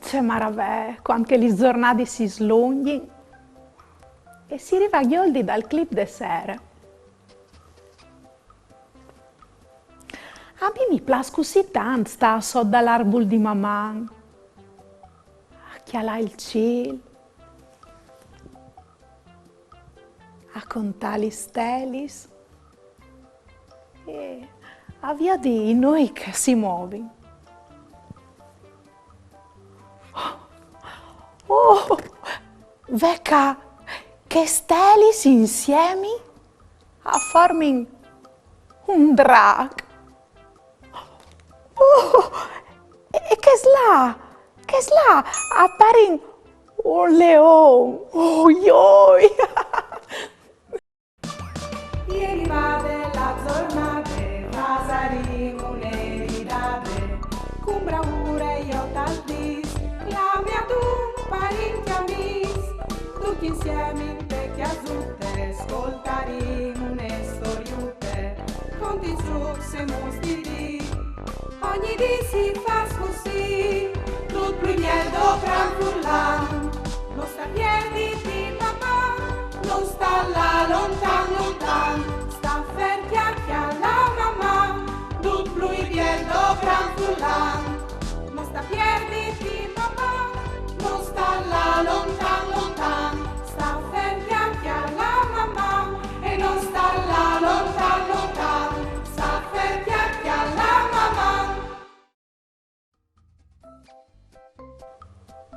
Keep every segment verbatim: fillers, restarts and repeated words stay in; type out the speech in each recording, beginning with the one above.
Ce maravee, cuant che lis zornadis si slungjin e si rive a gjoldi dal clip de sere. A mi mi plâs cussì tant stâ sot dal arbul di Maman, a cjalâ il cîl, a contâ lis stelis e a viodi i nûi che si movin. Oh, ve ca, chês stelis insiemi a formin un drâc. Oh, e, e chês là, chês là a parin un leon. Oh, joi! E rivade la zornade, fasarìn une ridade, cun braure jo tal dîs, clami adun parint e amîs, ducj insiemi inte cjasute, scoltarìn une storiute, conti, zûcs e muts di dì. Ogni dì si fâs cussì, dut plui biel dovran furlan. No sta pierditi, Maman, no sta lâ lontan, lontan. Sta fer, cjale, cjale, Maman, dut plui biel dovran furlan. No sta pierditi, Maman, no sta lâ lontan, lontan. Sta fer, cjale, cjale, Maman, e no sta lâ lontan, lontan. Sta fer, cjale, cjale, Maman.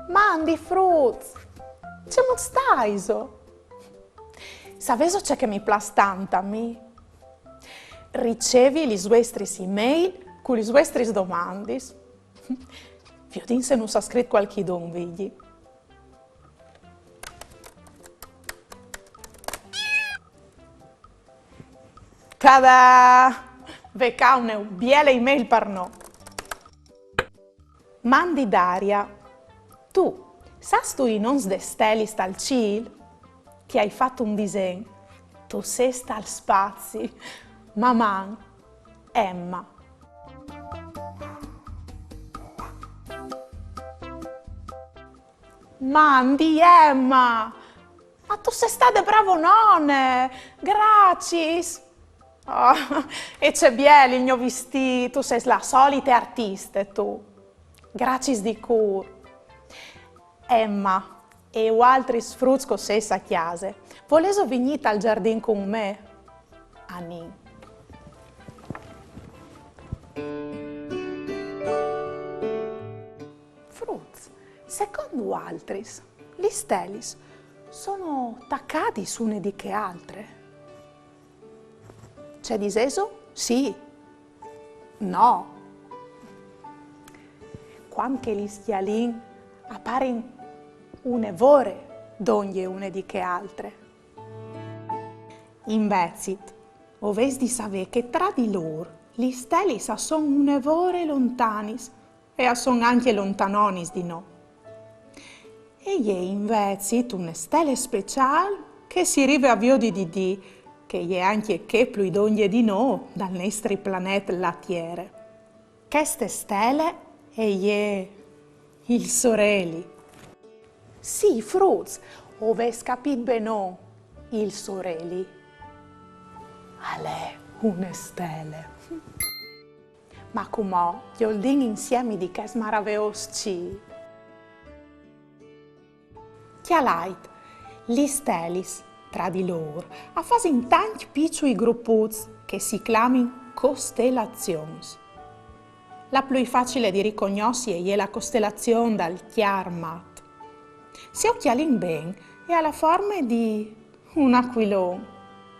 Mandi fruts! Cemût staiso? Savêso ce che mi plâs tant a mi? Ricevi lis vuestris e-mail cu lis vuestris domandis. Viodìn se nus à scrit cualchidun, Vigji. Tada! Ve ca une biele e-mail par nô. Mandi Daria, tu sâstu i nons des stelis tal cîl? Ti ai fat un disen. Tu sês tal spazi. Maman, Emma. Mandi Emma! Ma tu sês stade bravonone! Graciis! Oh, e ce biel il gno vistît, tu sês la solite artiste, tu. Graciis di cûr. Emma, e vualtris fruts che o sês a cjase, volêso vignî tal zardin cun me? Anìn. Fruts, secont vualtris, lis stelis sono tacadis une di chê altre? Ce disêso? Sì? No? Cuant che lis cjalìn a parin une vore dongje une di chê altre. Invezit, o vês di savê che tra di lôr lis stelis a son une vore lontanis e a son ancje lontanonis di nô. E je invezit une stele speciâl che si rive a viodi di dì, che je ancje chê plui dongje di nô dal nestri planet la Tiere. Cheste stele e je il soreli. Sì, fruts, o vês capît benon, il soreli al è une stele. Ma cumò, gjoldìn insiemi di chest maraveôs cîl. Cjalait, lis stelis, tra di lôr, a fasin tancj piçui gruputs che si clamin costelazions. La plui facile di ricognossi e je la costelazion dal Cjarmat. Se o cjalìn ben, e à la forme di un acuilon.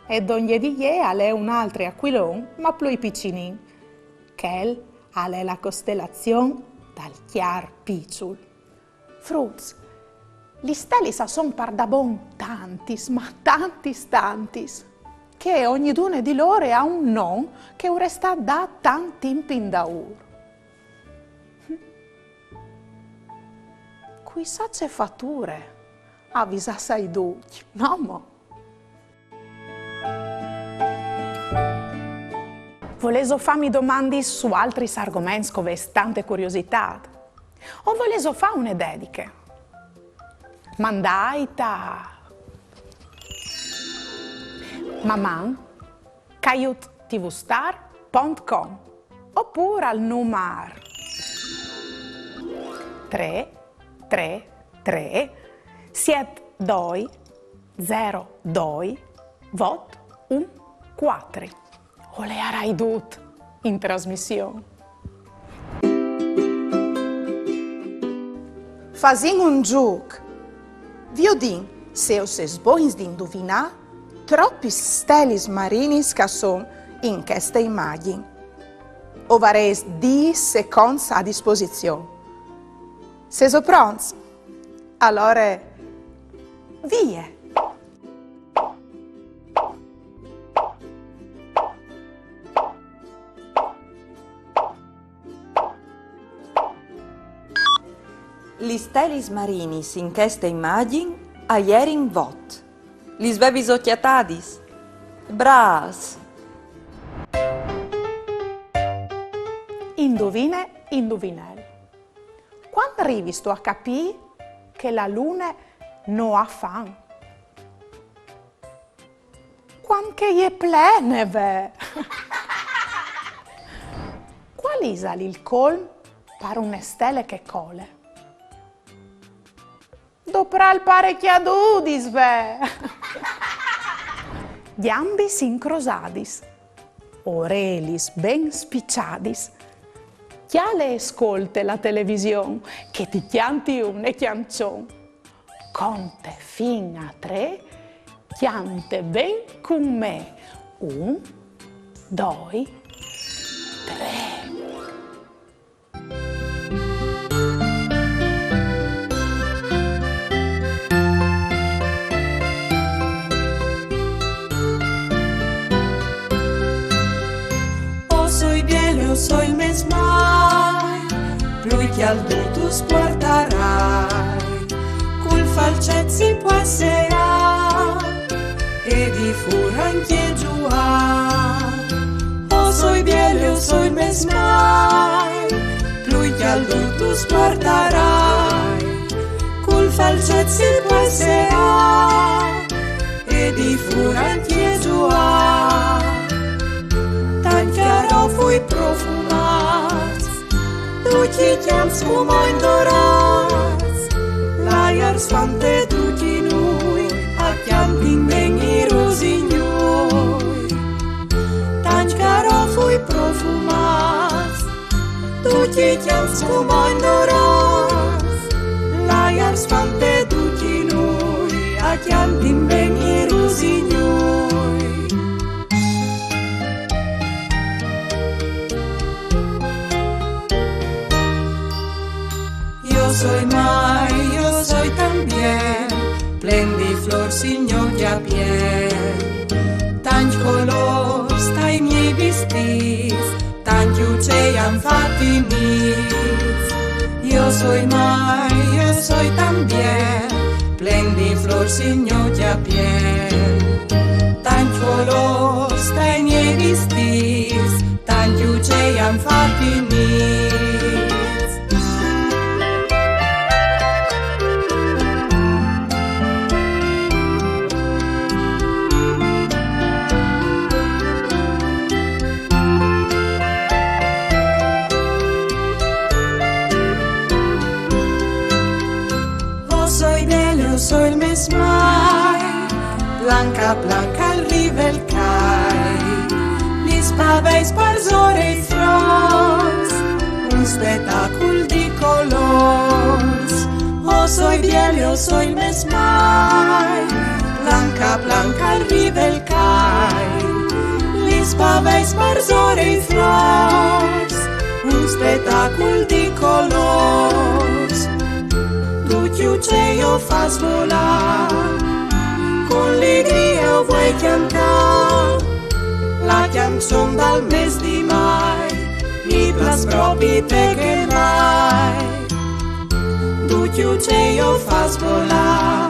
E dongje di jê al è un altri acuilon, ma plui piçulin. Chel al è la costelazion dal Cjar Piçul. Fruts, lis stelis a son pardabon tantis, ma tantis, tantis, che ognidune di lôr e à un non che ur è stât dât tant timp indaûr. Cui sa ce fature a visâ assai ducj, no mo? Volêso fâmi domandis su altris argoments che o vês tante curiositât? O volêso fâ une dediche? Mandait a maman caiut tvstar pont com opûr al numar trê trê trê siet doi zero doi vot un cuatri. O leiarai dut in trasmission. Fasìn un zûc. Viodìn se o sês bogns di induvinâ tropis stelis marinis che a son in cheste imagjin. O varês dîs seconts a disposizion. Sêso pronts? Alore, vie! Lis stelis marinis in cheste imagjin a jerin vot. Lis vevis cjatadis? Brâfs! Induvine, induvinel. Cuant rivistu a capî che la lune no à fan? Cuant che e je plene, ve! Cuâl isal il colm par une stele che e cole? Doprâ il parecjadudis, ve! Gjambis incrosadis, orelis ben spiçadis, cjale e scolte la television, che ti cjanti une cjançon. Conte fin a trê, cjante ben cun me. Un, doi, trê. O soi biele, o soi mes mai, plui cjalt dut us puartarai, cul falcet si pues seâ e di fûr ancje zuâ. O soi biele, o soi mes mai, plui cjalt dut us puartarai, cul falcet si pues seâ e di fûr ancje zuâ. Tancj carofui profumâts, ducj i cjamps cumò indorâts, l'aiar spante ducj i nûi, a cjantin ben i rusignûi. Tancj carofui profumâts, ducj i cjamps cumò indorâts, l'aiar spante ducj i nûi, a cjantin ben i rusignûi. Jo soi mai, jo soi tant biel, plen di flôrs il gno cjapiel. Tancj colôrs tai miei vistîts, tancj ucei a àn fat i nîts. Jo soi mai, jo soi tant biel, plen di flôrs il gno cjapiel. Tancj colôrs tai miei vistîts, tancj ucei a àn fat i nîts. O soi biele, o soi il mes mai, planc a planc al rive il cai, lis paveis parsore i fronts, un spetacul di colôrs. O soi biele, o soi il mes mai, planc a planc al rive il cai, lis paveis parsore i fronts, un spetacul di colôrs. Ducj i ucei o fâs volâ, cun ligrie o vuei cjantâ la cjançon dal mes di mai, mi plâs propit chê che e vai. Ducj i ucei o fâs volâ,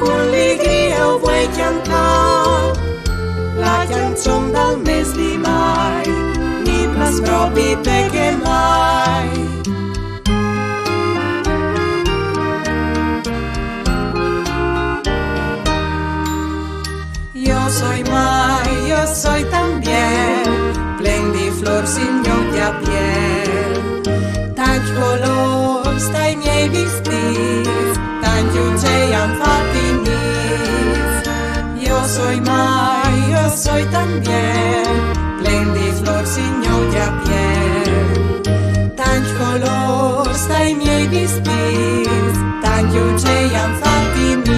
cun ligrie o vuei cjantâ la cjançon dal mes di mai. Perché mai? Jo soi mai, jo soi tan biel, plen di flors il gno cjapiel. Tancj colors tai miei vistits, tancj ucei an fat i nids. Jo soi mai, jo soi tan biel, plen di flors il gno cjapiel. Tancj colors tai miei vistits, tancj ucei an fat i nids.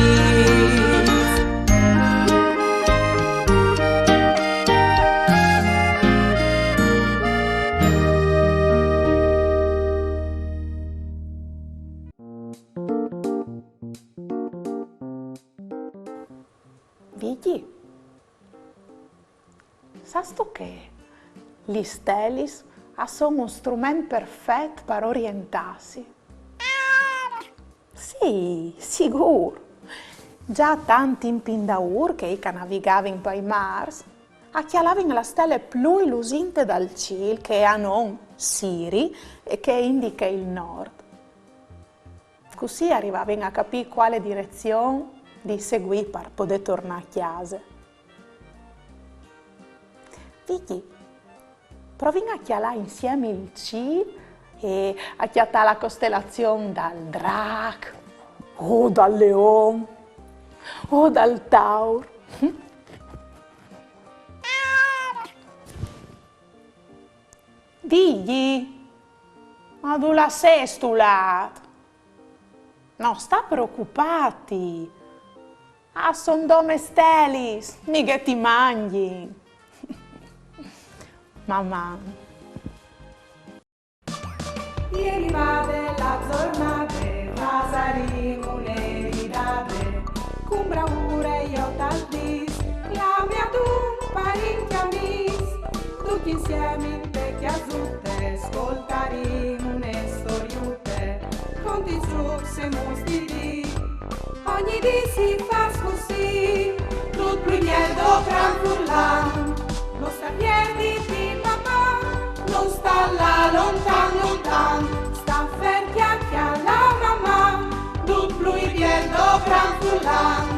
Vigji, sâstu che lis stelis a son un strument perfet par orientâsi? Sì, sigûr. Za tant timp indaûr, chei che a navigavin pai mârs, a cjalavin la stele plui lusinte dal cîl, che a non Siri e che a indiche il nord. Cussì a rivavin a capî cuale direzion di seguî par podê tornâ a cjase. Vigji, provìn a cjalâ insiemi il cîl e a cjatâ la costelazion dal Drâc, o dal Leon, o dal Taur. Vigji, ma dulà sêstu lât? No sta preocupâti. A son dome stelis, mighe ti mangjin. Maman. E rivade la zornade, fasarìn une ridade, cun braure jo tal dîs, clamìn adun parint e amîs, ducj insiemi inte cjasute, scoltarìn une storiute, cont i zûcs e muts di dì. Ogni dì si fâs cussì, dut plui biel dal cran furlan. No sta pierditi, Maman, no sta lâ lontan, lontan. Sta fer, cjale, cjale, Maman, dut plui biel dal cran furlan.